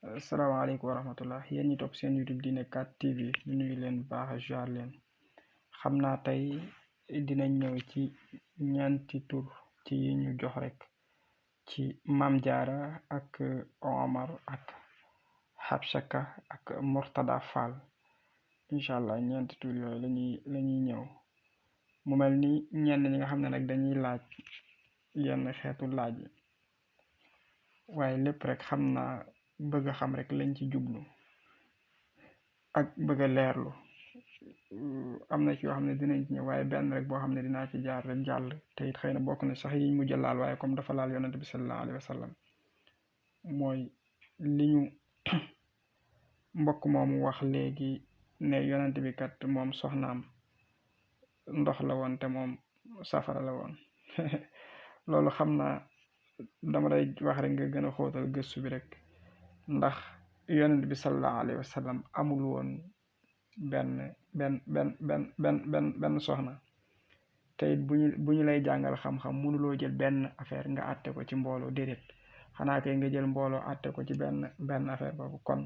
Asalaamaaleykum wa rahmatullah yéen ñi topp seen YouTube Diine 4 TV ñu nuyu leen bu baax jaar leen xam naa tey dinañ ñëw ci ñeenti tur ci yi ñu jox rek ci Maam Jaara ak Omar ak Habsaka ak Murtada Fall incha allah ñeenti tur yooyu lañuy ñëw mu mel ni ñenn ñi nga xam ne nag dañuy laaj yenn xeetu laaj waaye lépp rek xam naa bëgg a xam rek lañ ci jublu ak bëgg a leerlu am na ci yoo xam ne dinañ ci ñëw waaye benn rek boo xam ne dinaa ci jaar rek jàll te it xëy na bokk na sax yiñ mujj laal waaye comme dafa laal yonent bi sallallahu alayhi wa sallam mooy li ñu mbokk moomu wax léegi ne yonent bi kat moom soxnaam ndox la woon te moom safara la woon loolu xam naa dama lay wax rek nga gën a xóotal gëstu bi rek ndax yonent bi sallallahu alayhi wa sallam amul woon benn soxna te it bu ñu lay jàngal xam-xam mënuloo jël benn affaire nga àtte ko ci mbooloo déedéet xanaa kay nga jël mbooloo àtte ko ci benn affaire boobu kon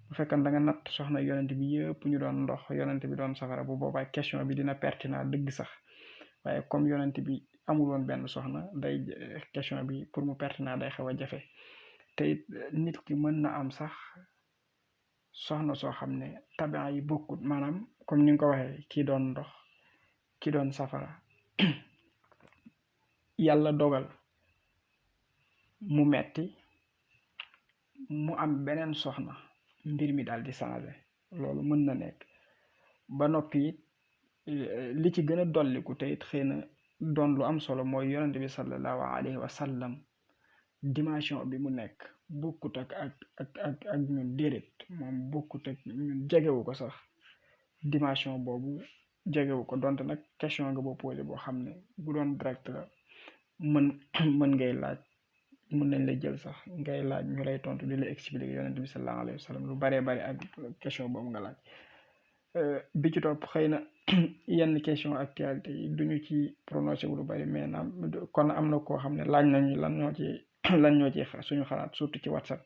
bu fekkee da nga natt soxna yonent bi yëpp ñu doon ndox yonent bi doon safara bu boobaa question bi dina pertinent dëgg sax waaye comme yonent bi amul woon benn soxna day question bi pour mu pertinent day xaw a jafe te it nit ki mën na am sax soxna soo xam ne tabia yi bokkut maanaam comme ni nga ko waxee kii doon ndox ki doon safara yàlla dogal mu metti mu am beneen soxna mbir mi daal di changé loolu mën na nekk ba noppi it li ci gën a dolliku te it xëy na doon lu am solo mooy yonent bi sallallahu alayhi wa sallam dimension bi mu nekk bokkut ak ñun déedéet moom bokkut ak ñun jegewu ko sax dimension boobu jegewu ko donte nag question nga boo posé boo xam ne bu doon direct la mën ngay laaj mën nañ la jël sax ngay laaj ñu lay tontu di la expliquer yonent bi sallallahu alayhi wa sallam lu baree bari ak question boobu nga laaj bi ci topp xëy na yenn question actualité yi duñu ci prononcé wu lu bari mais naam kon am na koo xam ne laaj nañu lan ñoo ci suñu xalaat surtout ci WhatsApp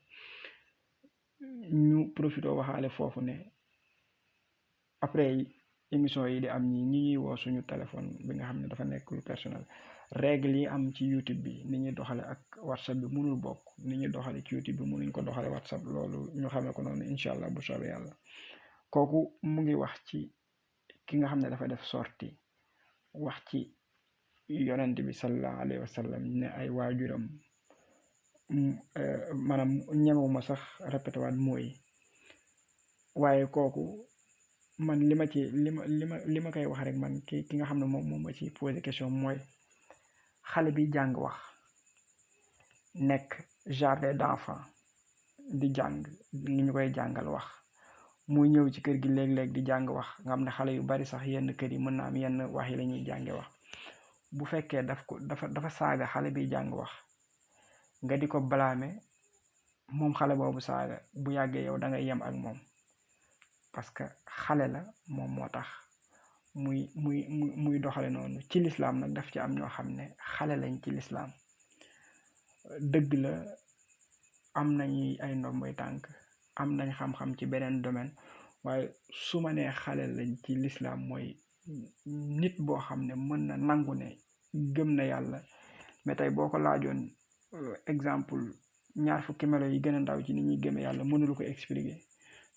ñu profité waxaale foofu ne après émission yi di am ñi ñuy woo suñu téléphone bi nga xam ne dafa nekk lu personnel règle yi am ci YouTube bi ni ñuy doxale ak WhatsApp bi mënul bokk ni ñuy doxale ci YouTube bi mënuñ ko doxale WhatsApp loolu ñu xamee ko noonu incha allah bu soobee yàlla kooku mu ngi wax ci ki nga xam ne dafa def sorti wax ci yonent bi sallallahu alayhi wa sallam ne ay waajuram maanaam ñemewuma sax répété waat mooy waaye kooku man li ma koy wax rek man ki nga xam ne moom ma ci posé question mooy xale bi jàng wax nekk jardin d'enfant di jàng ni ñu koy jàngal wax muy ñëw ci kër gi léeg-léeg di jàng wax nga xam ne xale yu bari sax yenn kër yi mën na am yenn wax yi la ñuy jànge wax bu fekkee dafa saaga xale bi jàng wax nga di ko blâmer moom xale boobu saaga bu yàggee yow da ngay yem ak moom parce que xale la moom moo tax muy doxale noonu ci lislaam nag daf ci am ñoo xam ne xale lañ ci lislaam dëgg la am nañuy ay ndomboy tànk am nañ xam-xam ci beneen domaine waaye su ma nee xale lañ ci lislaam mooy nit boo xam ne mën na nangu ne gëm na yàlla mais tey boo ko laajoon exemple ñaar fukki melo yi gën a ndaw ci ni ñuy gëmee yàlla mënulu ko expliquer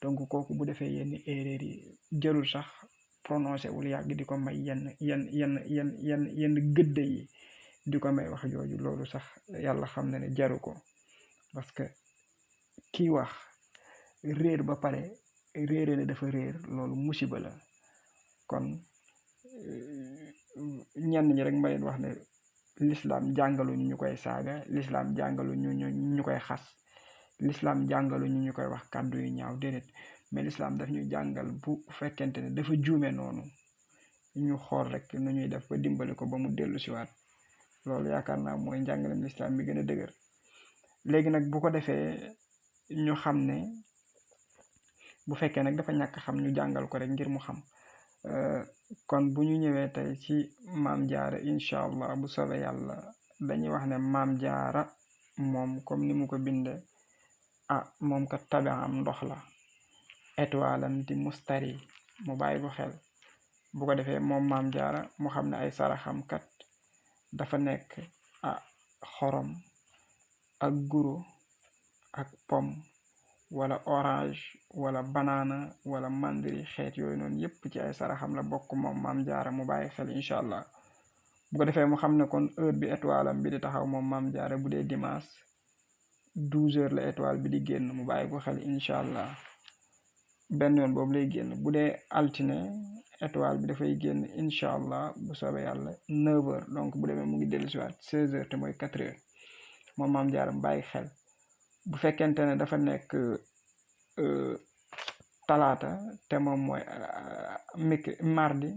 donc kooku bu defee yenn erreur yi jërul sax prononcé wul yàgg di ko may yenn gëdd yi di ko may wax jooju loolu sax yàlla xam na ne jaru ko parce que kii wax réer ba pare réere ne dafa réer loolu musiba la kon ñenn ñi rek ma leen wax ne l'islam jàngalu ñu koy saaga l'islam jàngalu ñu koy xas l'islam jàngalu ñu koy wax kàddu yu ñaaw déedéet mais l'islam daf ñu jàngal bu fekkente ne dafa juume noonu ñu xool rek nu ñuy def ba dimbali ko ba mu dellu siwaat loolu yaakaar naa mooy njàngalem l'islam bi gën a dëgër léegi nag bu ko defee ñu xam ne bu fekkee nag dafa ñàkk xam ñu jàngal ko rek ngir mu xam kon bu ñu ñëwee tey ci maam jaara incha allah bu soobee yàlla dañuy wax ne maam jaara moom comme ni mu ko bindee moom kat tabi'am ndox la étoilam di mustari mu bàyyi ko xel bu ko defee moom maam jaara mu xam ne ay saraxam kat dafa nekk xorom ak guro ak pom wala orange wala banana wala mandri xeet yooyu noonu yépp ci ay saraxam la bokk moom maam jaara mu bàyyi xel incha allah bu ko defee mu xam ne kon heure bi étoilam bi di taxaw moom maam jaara bu dee dimanche 12h la étoile bi di génn mu bàyyi ko xel incha allah benn yoon boobu lay génn bu dee altine étoile bi dafay génn incha allah bu soobee yàlla 9h donc bu demee mu ngi dellu siwaat 16h te mooy 4h moom maam jaara mu bàyyi xel bu fekkente ne dafa nekk talaata te moom mooy mardi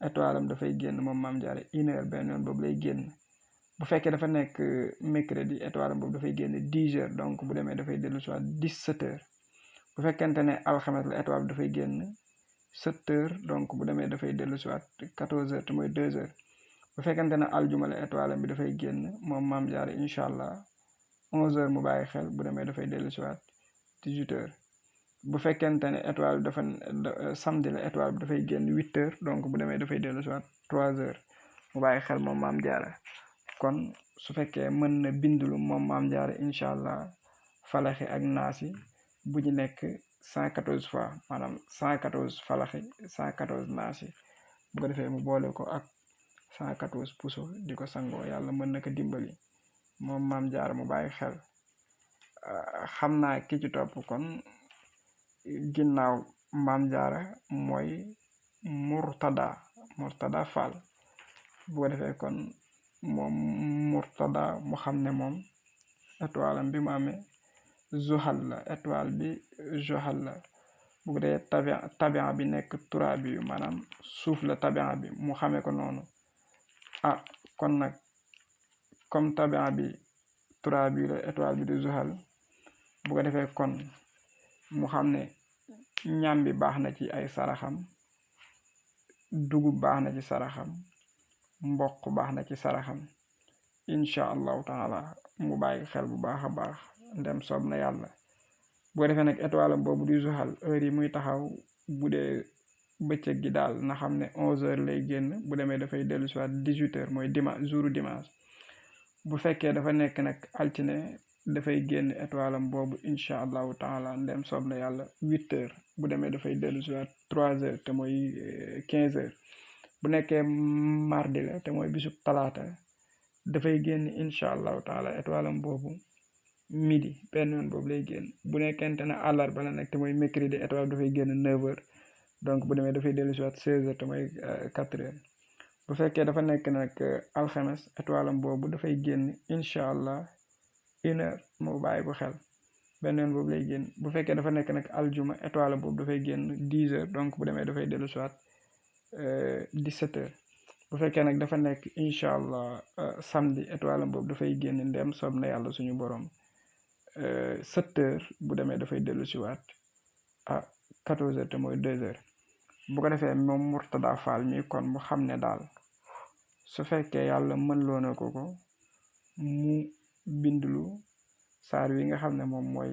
étoile am dafay génn moom maam jaara 1h benn yoon boobu lay génn bu fekkee dafa nekk mercredi étoile am boobu dafay génn 10h donc bu demee dafay dellu si waat 17h bu fekkente ne alxames la étoile bi dafay génn 7h donc bu demee dafay dellu si waat 14h te mooy 2h bu fekkente ne aljuma la étoile bi dafay génn moom maam jaara incha allah 11h mu bàyyi xel bu demee dafay dellu si waat 18h bu fekkente ne étoile bi dafa samedi la étoile bi dafay génn 8h donc bu demee dafay dellu si waat 3h mu bàyyi xel moom maam jaara kon su fekkee mën na bindulu moom maam jaara incha allah falaxi ak naasi bu ñu nekk 114 fois maanaam 114 falaxi 114 naasi bu ko defee mu boole ko ak 114 puso di ko sangoo yàlla mën na ko dimbali moom maam jaara mu bàyyi xel xam naa ki ci topp kon ginnaaw maam jaara mooy Murtada Fall bu ko defee kon moom Murtada mu xam ne moom étoile am bi mu amee Zuhal la étoile bi Zuhal la bu ko dee tabian bi nekk turaabi yu maanaam suuf la tabian bi mu xamee ko noonu kon nag comme tabian bi turaabi la étoile bi di Zuhal bu ko defee kon mu xam ne ñam bi baax na ci ay saraxam dugub baax na ci saraxam mboq baax na ci saraxam incha allahu taala mu bàyyi xel bu baax a baax ndem soob na yàlla bu ko defee nag étoile am boobu di Zuhal heure yi muy taxaw bu dee bëccëg gi daal na xam ne 11h lay génn bu demee dafay dellu si waat 18h mooy dimanche jouru dimanche bu fekkee dafa nekk nag altine dafay génn étoile am boobu incha allahu taala ndem soob na yàlla 8h bu demee dafay dellu si waat 3h te mooy 15h bu nekkee mardi la te mooy bisub talaata dafay génn incha allahu taala étoile am boobu midi benn yoon boobu lay génn bu nekkente ne àllarba la nag te mooy mercredi étoile dafay génn 9h donc bu demee dafay dellu si waat 16h te mooy 4h bu fekkee dafa nekk nag alxames étoile am boobu dafay génn incha allah 1h moo bàyyi ko xel benn yoon boobu lay génn bu fekkee dafa nekk nag aljuma étoile boobu dafay génn 10h donc bu demee dafay dellu si waat 17h bu fekkee nag dafa nekk incha allah samedi étoile boobu dafay génn ndem soob na yàlla suñu borom 7h bu demee dafay dellu si waat 14h te mooy 2h bu ko defee moom Murtada Fall mi kon mu xam ne daal su fekkee yàlla mën loo na ko mu bindlu saar wi nga xam ne moom mooy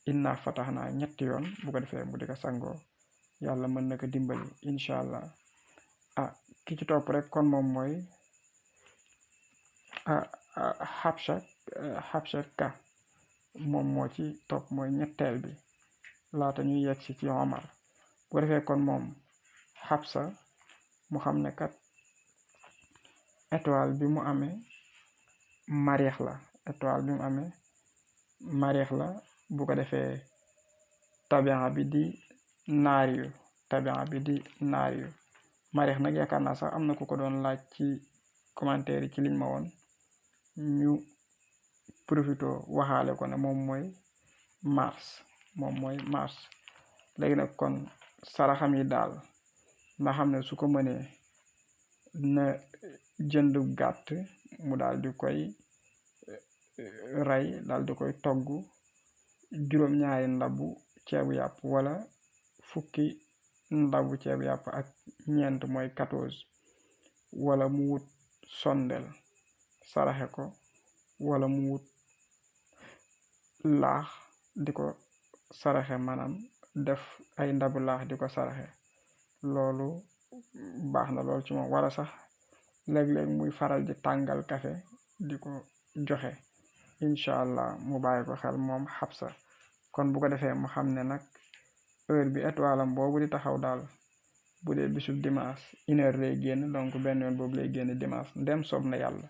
inna fataxnaa ñetti yoon bu ko defee mu di ko sangoo yàlla mën na ko dimbali incha allah ki ci topp rek kon moom mooy Habsa Ka moom moo ci topp mooy ñetteel bi laata ñuy yegg ci Omar bu ko defee kon moom Habsa mu xam ne kat étoile bi mu amee Mariix la étoile bi mu amee Mariix la bu ko defee tabian bi di naariyu Mariix nag yaakaar naa sax am na ku ko doon laaj ci commentaire yi ci liñ ma woon ñu profito waxaale ko ne moom mooy mars léegi nag kon saraxam yi daal nga xam ne su ko mënee na jënd gàtt mu daal di koy rey daal di koy togg juróom-ñaari ndabu ceebu yàpp wala fukki ndabu ceebu yàpp ak ñeent mooy 14 wala mu wut sondel saraxe ko wala mu wut laax di ko saraxe, maanaam def ay ndabu laax di ko saraxe. loolu baax na lool ci moom. wala sax léeg-léeg muy faral di tàngal kafe di ko joxe. incha allah mu bàyyi ko xel moom Xabsa. kon bu ko defee mu xam ne nag heure bi étoile am boobu di taxaw daal bu dee bisub dimanche 1 heure lay génn, donc benn yoon boobu lay génn dimanche ndem soob na yàlla.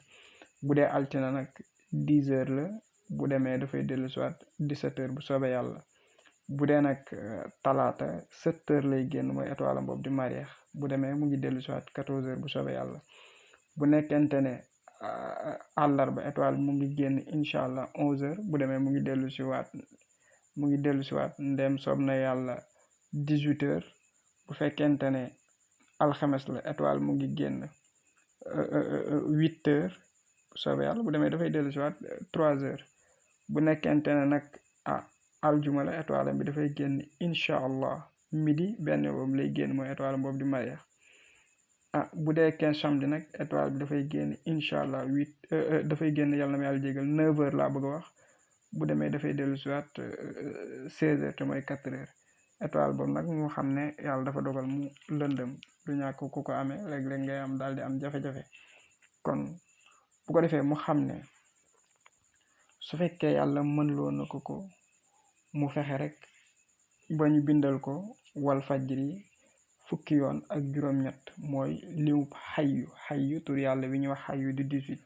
bu dee altine nag 10 heures la, bu demee dafay dellu soit 17 heures bu soobee yàlla. bu dee nag talaata 7 heures lay génn, mooy étoile am boobu di mariix, bu demee mu ngi dellu soit 14 heures bu soobee yàlla. bu nekkente ne àllarba étoile mu ngi génn incha allah 11 heures, bu demee mu ngi dellu si waat ndem soob na yàlla 18 heures. bu fekkente ne alxames la étoile mu ngi génn 8 heures bu soobee yàlla, bu demee dafay dellu si waat 3 heures. bu nekkente ne nag aljuma la étoile bi dafay génn incha allah midi, benn boobu lay génn, mooy étoile boobu di mariix. bu dee 15 samedi nag étoile bi dafay génn incha allah dafay génn, yàlla na ma yàlla jégal, 9 heures laa bëgg a wax. bu demee dafay dellu si waat 16 heures te mooy 4 heures. étoile boobu nag mu xam ne yàlla dafa dogal mu lëndëm, du ñàkk ku ko amee léeg-léeg ngay am daal di am jafe-jafe. kon bu ko defee mu xam ne su fekkee yàlla mën loo na ko mu fexe rek ba ñu bindal ko wal fajri fukki yoon ak juróom-ñett, mooy limu xayyu tur yàlla bi ñuy wax xayyu di 18.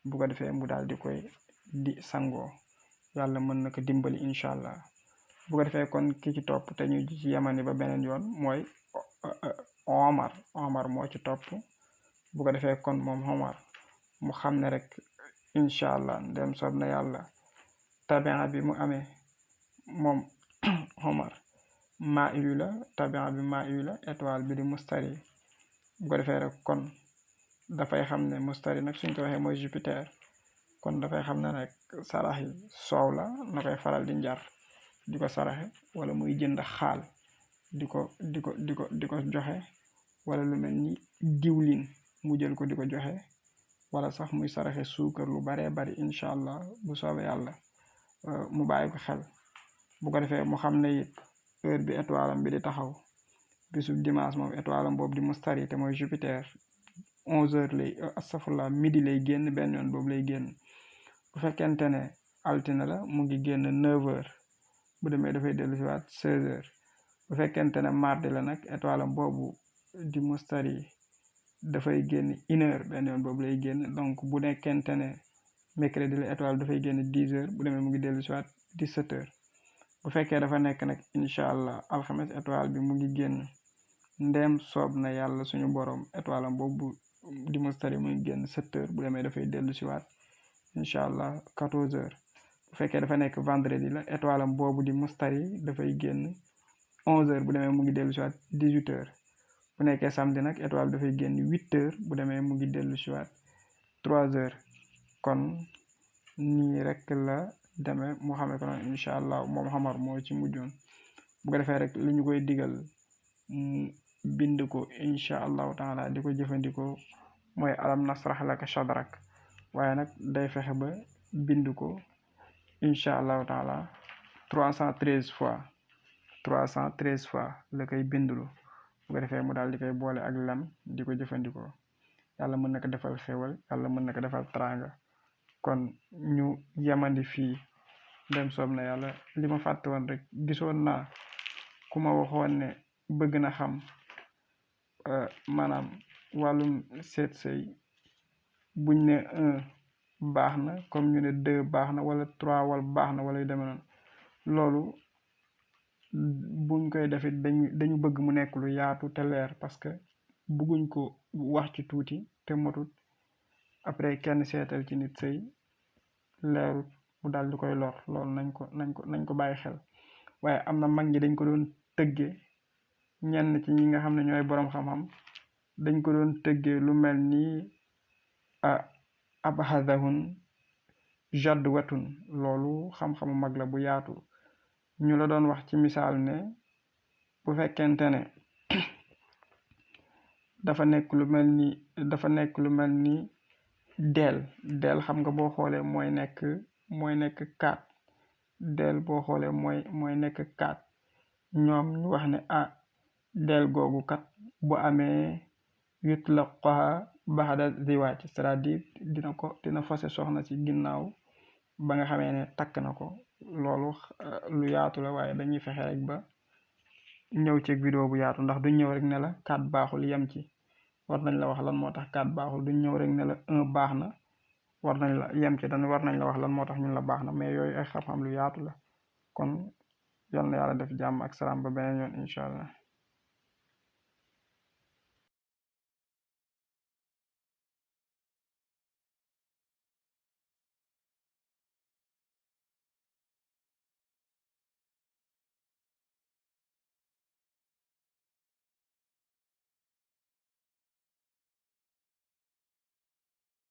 bu ko defee mu daal di koy di sangoo, yàlla mën na ko dimbali incha allah. bu ko defee kon ki ci topp te ñu ci yemani ba beneen yoon mooy Omar moo ci topp. bu ko defee kon moom Omar mu xam ne rek incha allah ndem soob na yàlla tabia bi mu amee moom Omar Ma'iyu la, tabia bi Ma'iyu la, étoile bi di Mustari. bu ko defee rek kon dafay xam ne Mustari nag suñ ko waxee mooy Jupiter. kon dafay xam ne rek sarax yi soow la na koy faral di njar di ko saraxe, wala muy jënd xaal di ko joxe, wala lu mel ni diwlin mu jël ko di ko joxe, wala sax muy saraxe suukar lu baree bari incha allah bu soobee yàlla. mu bàyyi ko xel. bu ko defee mu xam ne it heure bi étoile am bi di taxaw bisub dimanche moom étoile am boobu di Mustari te mooy Jupiter 11 heures lay astafurlah midi lay génn, benn yoon boobu lay génn. bu fekkente ne altine la mu ngi génn 9 heures, bu demee dafay dellu si waat 16 heures. bu fekkente ne mardi la nag étoile am boobu di Mustari dafay génn 1 heure, benn yoon boobu lay génn. donc bu nekkente ne mercredi la étoile dafay génn 10 heures, bu demee mu ngi dellu si waat 17 heures. bu fekkee dafa nekk nag incha allah alxames étoile bi mu ngi génn ndem soob na yàlla suñu borom, étoile am boobu di Mustari mu ngi génn 7 heures, bu demee dafay dellu si waat incha allah 14 heures. bu fekkee dafa nekk vendredi la étoile am boobu di Mustari dafay génn 11 heures, bu demee mu ngi dellu si waat 18 heures. bu nekkee samedi nag étoile dafay génn 8 heures, bu demee mu ngi dellu si waat 3 heures. kon nii rek la demee mu xamee ko noonu incha allah. moom xamar moo ci mujjoon. bu ko defee rek li ñu koy digal mu bind ko incha allahu taala di ko jëfandikoo mooy alam nasrah laka sadrak, waaye nag day fexe ba bind ko incha allahu taala 313 fois la koy bindulu. bu ko defee mu daal di koy boole ak lam di ko jëfandikoo. yàlla mën na ko defal xéwal, yàlla mën na ko defal teraanga. kon ñu yemandi fii dem soob na yàlla. li ma fàtte woon rek, gisoon naa ku ma waxoon ne bëgg na xam maanaam wàllum seet sëy buñ ne 1 baax na, comme ñu ne 2 baax na, wala 3 wala baax na, wala yu demee noonu. loolu buñ koy defit dañu bëgg mu nekk lu yaatu te leer, parce que bëgguñ ko wax ci tuuti te motut, après kenn seetal ci nit sëy leerut mu daal di koy lor. loolu nañ ko bàyyi xel. waaye am na mag ñi dañ ko doon tëggee, ñenn ci ñi nga xam ne ñooy boroom xam-xam dañ ko doon tëggee lu mel ni abhadahun jadwatun. loolu xam-xamu mag la bu yaatu. ñu la doon wax ci misaal ne bu fekkente ne dafa nekk lu mel ni deel xam nga boo xoolee mooy nekk 4. del boo xoolee mooy nekk 4 ñoom ñu wax ne del googu kat bu amee yutlaqaha baxda ziwaaj c'est-à-dire dina fase soxna ci ginnaaw ba nga xamee ne takk na ko loolu lu yaatu la waaye dañuy fexe rek ba ñëw ci vidéo bu yaatu ndax duñ ñëw rek ne la 4 baaxul yem ci war nañ la wax lan moo tax 4 baaxul duñ ñëw rek ne la 1 baax na war nañ la yem ci dañ war nañ la wax lan moo tax ñun la baax na mais yooyu ay xam-xam lu yaatu la kon yal na yàlla def jàmm ak salaam ba beneen yoon incha allah